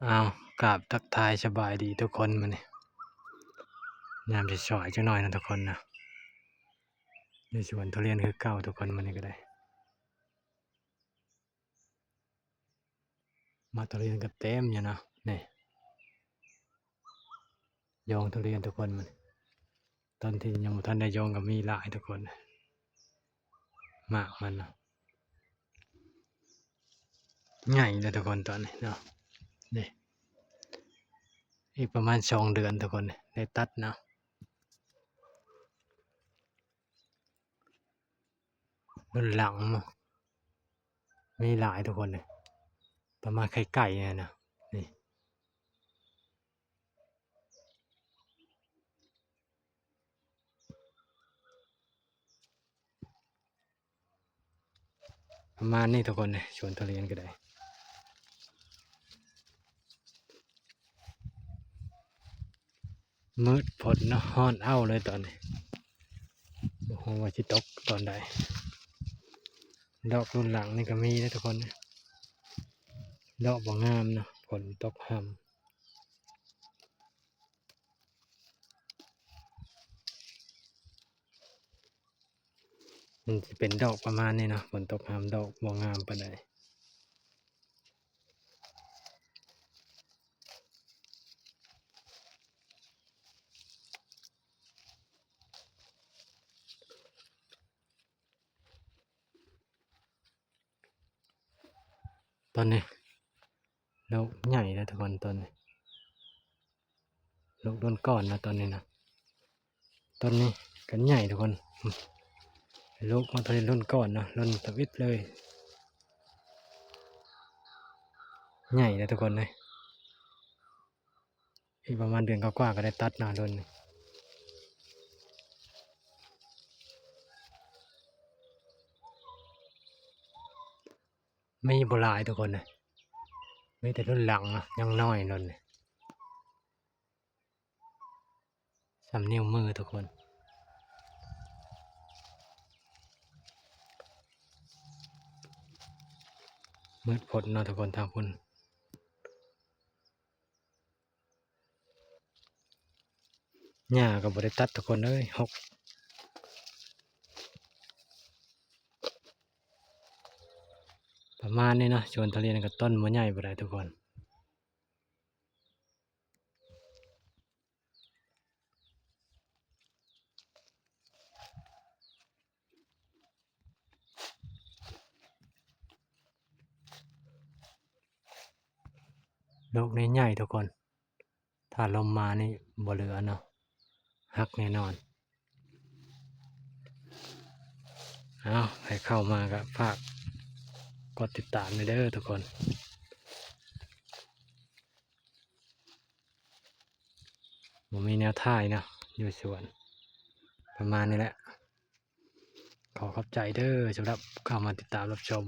ອ້າວ ກາບທັກທາຍສະບາຍດີທຸກຄົນ ມື້ນີ້ຍາມສາຍໆຈັກໜ້ອຍນະທຸກຄົນນະ ຢູ່ສວນທຸລຽນຄືເກົ່າທຸກຄົນ ມື້ນີ້ກໍໄດ້ໝາກທຸລຽນກໍເຕັມຢູ່ເນາະ ນີ້ ຢອງທຸລຽນທຸກຄົນ ມັນ ຕອນທີ່ຍັງບໍ່ທັນໄດ້ຢອງກໍມີຫຼາຍທຸກຄົນ ໝາກມັນນະ ໃຫຍ່ແລ້ວທຸກຄົນຕອນນີ້ເນາະ ນີ້ ອີກປະມານສອງເດືອນທຸກຄົນ ໄດ້ຕັດເນາະ. ລຸ້ນຫຼັງເນາະ ມີຫຼາຍທຸກຄົນເລີຍ ປະມານໄຂ່ໄກ່ນີ້ນະ ນີ້ ປະມານນີ້ທຸກຄົນເລີຍ ສວນທຸລຽນກໍໄດ້ ມືດພົ້ນເນາະ ຮ້ອນອ້າວເລີຍຕອນນີ້ ບໍ່ຮູ້ວ່າຊິຕົກຕອນໃດ ດອກລຸ້ນຫຼັງນີ້ກໍມີເດ້ທຸກຄົນ ດອກບໍ່ງາມເນາະ ຝົນຕົກຮ່ຳ ມັນຊິເປັນດອກປະມານນີ້ເນາະ ຝົນຕົກຮ່ຳ ດອກບໍ່ງາມປານໃດ. ຕອນນີ້ລູກໃຫຍ່ແລ້ວທຸກຄົນ ຕອນນີ້ລູກລຸ້ນກ່ອນນະ ຕອນນີ້ນະ ຕອນນີ້ກໍໃຫຍ່ທຸກຄົນ ລູກມາຕອນນີ້ລຸ້ນກ່ອນເນາະ ລຸ້ນທຳອິດເລີຍ ໃຫຍ່ແລ້ວທຸກຄົນເອີຍ. ອີກປະມານເດືອນກວ່າໆກໍໄດ້ຕັດນະ ລຸ້ນນີ້ ມີບໍ່ຫຼາຍທຸກຄົນເອີຍ ມີແຕ່ລຸ້ນຫຼັງນະ ຍັງນ້ອຍລຸ້ນນີ້ ສ່ຳນິ້ວມືທຸກຄົນ ມືດພົ້ນເນາະທຸກຄົນ ທາງພຸ້ນ ຫຍ້າກໍບໍ່ໄດ້ຕັດທຸກຄົນເອີຍ ຮົກ ປະມານນີ້ເນາະ ສວນທຸລຽນກໍຕົ້ນບໍ່ໃຫຍ່ປານໃດທຸກຄົນ. ລູກນີ້ໃຫຍ່ທຸກຄົນ ຖ້າລົມມານີ້ບໍ່ເຫຼືອເນາະ ຫັກແນ່ນອນ. ເອົາ ໃຜເຂົ້າມາກໍຝາກກົດຕິດຕາມແດ່ເດີທຸກຄົນ. ບໍ່ມີແນວຖ່າຍເນາະ ຢູ່ສວນ ປະມານນີ້ແຫຼະ. ຂໍຂອບໃຈເດີ ສຳລັບເຂົ້າມາຕິດຕາມຮັບຊົມ.